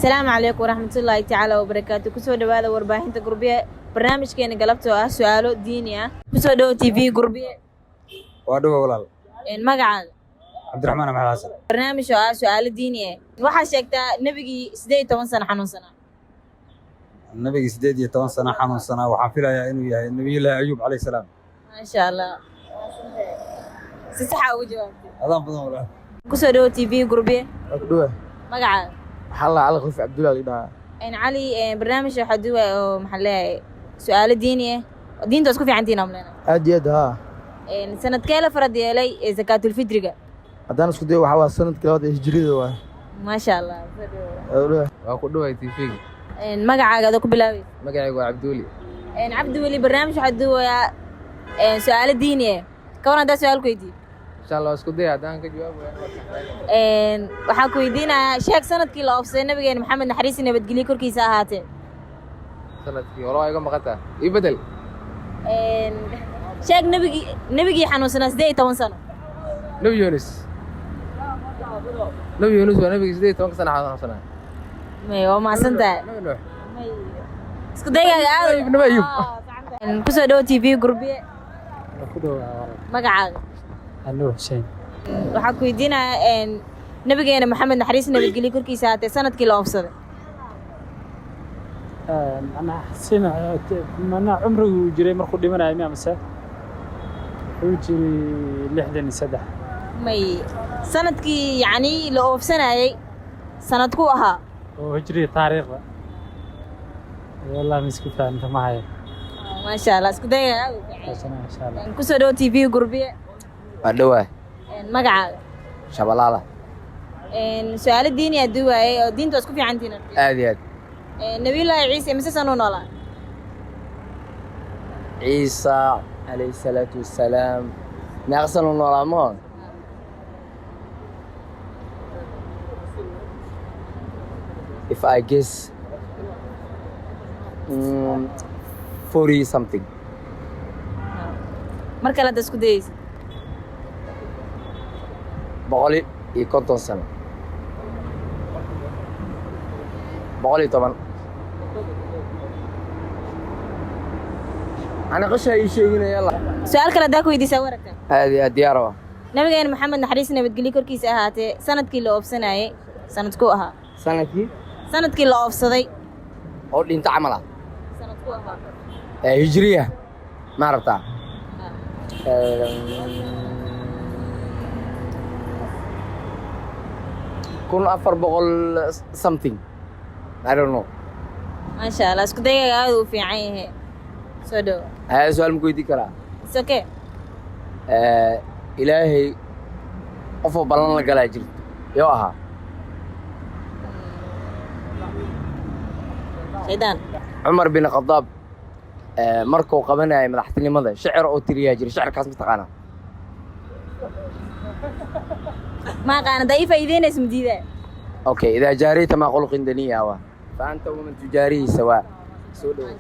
Asalaamu calaykum waraxmatullaahi tacaala wabarakaatu. Kusoo dhawaada warbaahinta Gurbiye, barnaamijkeena galabta oo ah su-aalo diini ah. Kusoo dhawo TV Gurbiye. Waa dhawa, walaal. Magacaaga? Cabdiraxmaan Axmed Xasan. Barnaamij oo ah su-aalo diini ah. Waxaa sheegtaa nebigii 18 sano xanuunsanaa. Nabigii 18 sano xanuunsanaa waxaan filayaa inuu yahay Nabiyullaahi Ayuub calayhi salaam. Maasha Allah, si saxa ugu jawaabtay. Adaan badan, walaal. Kusoo dhawo TV Gurbiye. Waa ku dhawa. Magacaaga? Waxaa la Cali Khaliif Cabdulla la dhahaa. Cali, barnaamij waxaa duwaya oo maxaa leeyahay su-aalo diini ah. Diinta waa isku fiicantihiin aan leenahay. Aad iyo aad, haa. Sanadkee la farad yeelay ee zakaatulfidriga? Haddaan isku dayo, waxaa waa sanadkii labaad ee hijriyada waay. Maasha Allah. Waa ku dhawa. Waa ku dhaway TV-ga. Magacaaga adoo ku bilaabaysa? Magacaygu waa Cabduuli. Cabdiweli, barnaamij waxaa duwayaa su-aalo diini ah. Ka waran haddaa su-aal ku weydiiyo? Insha Allah, waa isku daya. Haddaan ka jawaab waayo. Waxaa ku weydiinayaa, sheeg sanadkii la oofsaday nabigeena Maxamed, naxariisi nabadgelyo korkiisa ahaatee. Sanadkii hore waa iga maqan taha, ii bedel. Sheeg nebigii xanuunsanaa 18 sano. Nebi Yuunus. Nebi Yuunus waa nabigii 18-ka sana xanuunsanaa. May, waa mahadsan tahay. Nabi Nuux. Isku daygaaga aad. Nabi Ayuub. Kusoo dhawo TV Gurbiye. Ku dhawaa. Magacaaga? Nuur Xuseen. Waxaa ku weydiinayaa nabigeena Maxamed, naxariis nabadgelyo korkiisa ahaatee, sanadkii la oofsaday. Macnaha sina macnaha cumrigu uu jiray markuu dhimanayo miya, mise wuxuu jiray 63? May, sanadkii yacni la oofsanayay sanadku ahaa. Oo hijriya taariikhda, wallahi ma isku fahamta, ma hayo. Maasha Allah, isku dayga aad u fiican. Taasina insha Allah. Kusoo dhawo TV Gurbiye. Waa dhowaa. Magacaaga? Shabalaala. Su-aalo diini aad duwaayay oo diinta waa isku fiicantihiin. Aad iyo aad. Nabiyullaahi Ciise mise sanuu noolaa? Ciisa calayhi salaatu wassalaam meeqa sano noolaa maho? If I guess, 40 something. Mar kale hadda isku dayeysa. 150 sano, 110. Ana qashaa ii sheeginaya la. Su-aal kale haddaa ku weydiisaa waragta? Aad iyo aad, diyaar waa. Nabigeena Maxamed, naxariis nabadgelyo korkiisa ahaatee, sanadkii la oofsanayay sanadkuu ahaa? Sanadkii? Sanadkii la oofsaday. Oo dhinta camal ah. Sanadkuu ahaa. Ee hijriya ma rabtaa? 1400 something, I don't know. Maasha Allah, isku daygaga aad uu fiican yahay. Soo dhowo. Haya, su-aal ma ku weydiin karaa? It's okay. Ilaahay qofoo ballan la galaa jirto yoo ahaa? Shaydaan. Cumar bin Khadaab markuu qabanayay madaxtinimada shicir oo tiriyaa jira, shicirkaas ma taqaanaa? Ma aqaana. Daa ii faa'iideynaysa, ma diidaa. Okay, idaa jaarayta maa khuluqin daniya wa fa anta waman tujaarihi sawaa. Soo dhowo.